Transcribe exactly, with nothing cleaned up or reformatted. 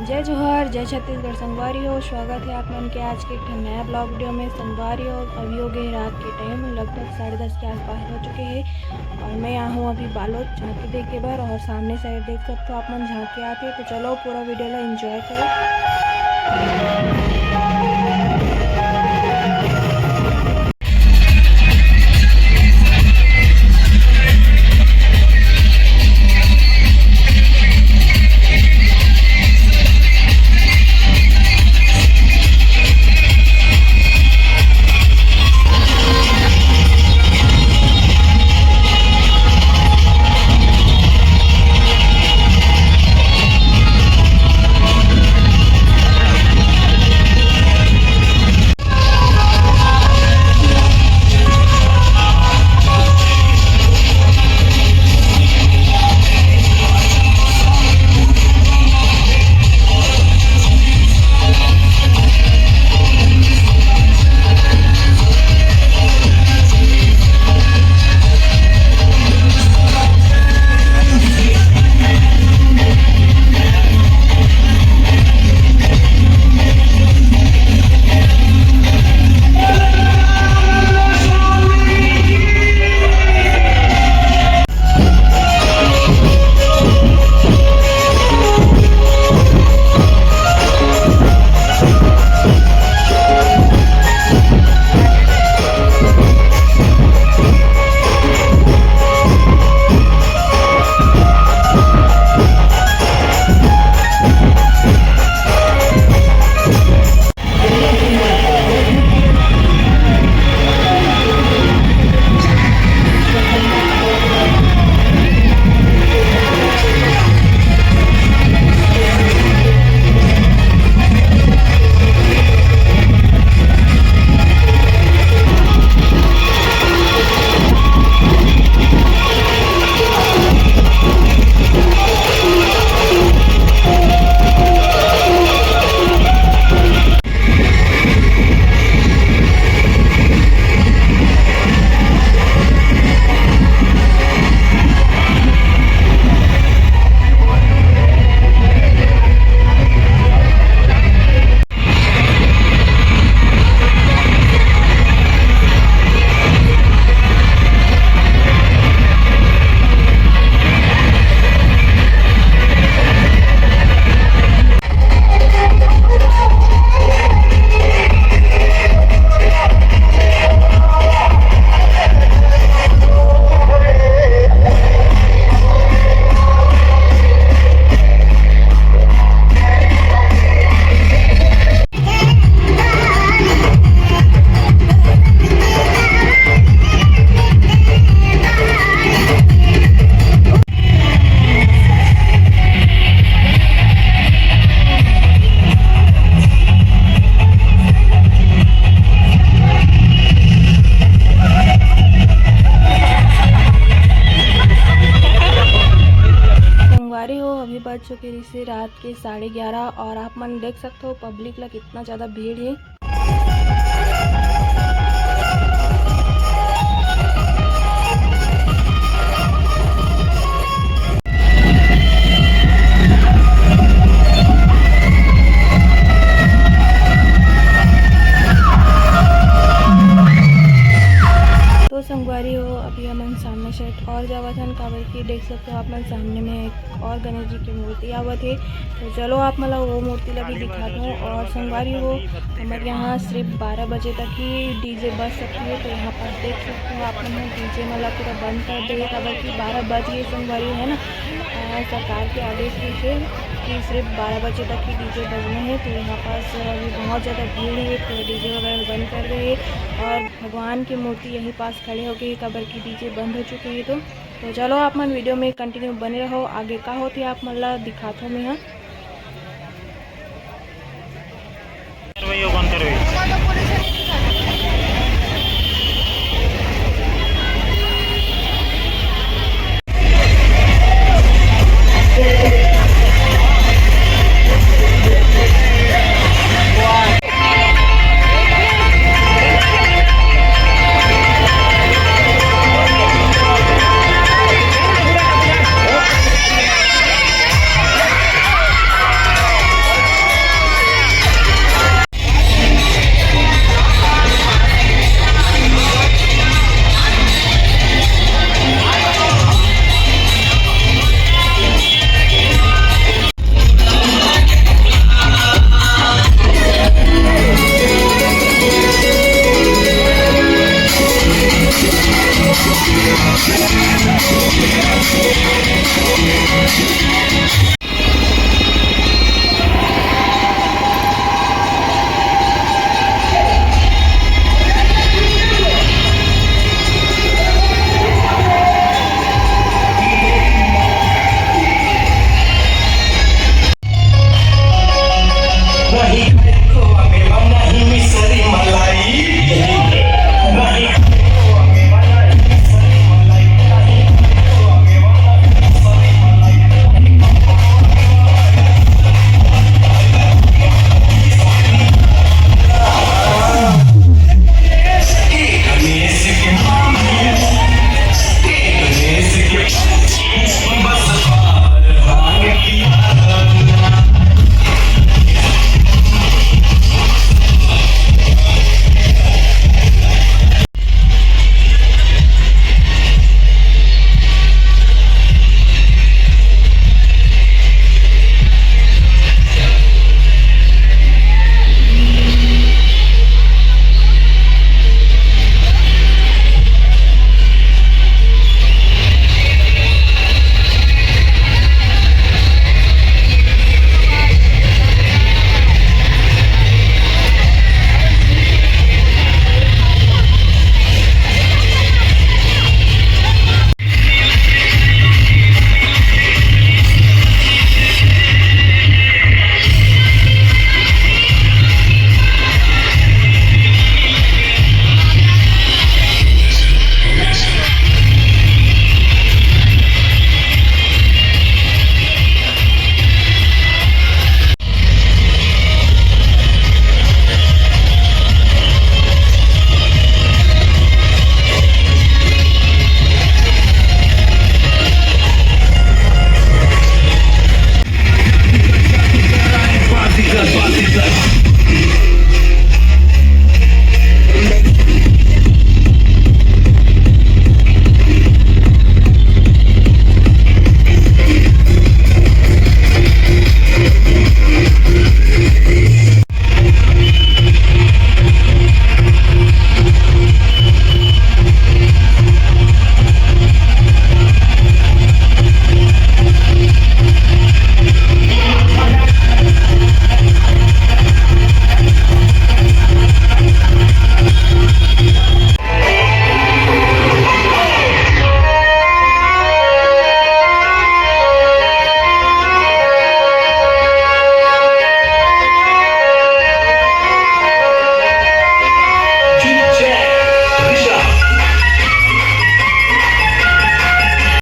जय जोहार, जय छत्तीसगढ़ संगवारी हो। स्वागत है आप मन के आज के एक ठन नया ब्लॉग वीडियो में। संगवारी हो, अभी हो गए रात के टाइम, लगभग साढ़े दस के आसपास हो चुके हैं और मैं यहाँ हूँ अभी बालोद झांकी देखे बर और सामने साइड देख सकते हो आप मन झांकी आके। तो चलो पूरा वीडियो ला एंजॉय करो। संगवारी हो, अभी बज चुके रिहिसे रात के साढ़े ग्यारह और आप मन देख सकते हो पब्लिक ला कितना ज़्यादा भीड़ है। तो संगवारी हो, अभी हमन सामने से और जावत हन, काबर कि देख सकते हो आप मन सामने में एक और गणेश जी की मूर्ति आवत हे। तो चलो आप मन ला वो मूर्ति ला भी दिखात हूँ। और संगवारी हो, हमर यहाँ सिर्फ बारह बजे तक ही डीजे बज सकती है। तो यहाँ पर देख सकते हो आप मन, डीजे मन ला पूरा बंद कर दे, काबर कि बारह बज गए संगवारी, है ना। अ, सरकार के आदेश भी है कि सिर्फ बारह बजे तक ही डीजे बजना है। तो यहाँ पास अभी बहुत ज़्यादा भीड़ है, तो डीजे वगैरह बंद कर रहे हैं और भगवान की मूर्ति यहीं पास खड़े हो गई, काबर कि डीजे बंद हो चुके हैं। तो तो चलो आप मन वीडियो में कंटिन्यू बने रहो, आगे का होथे आप मन ला दिखाथो मैं ह।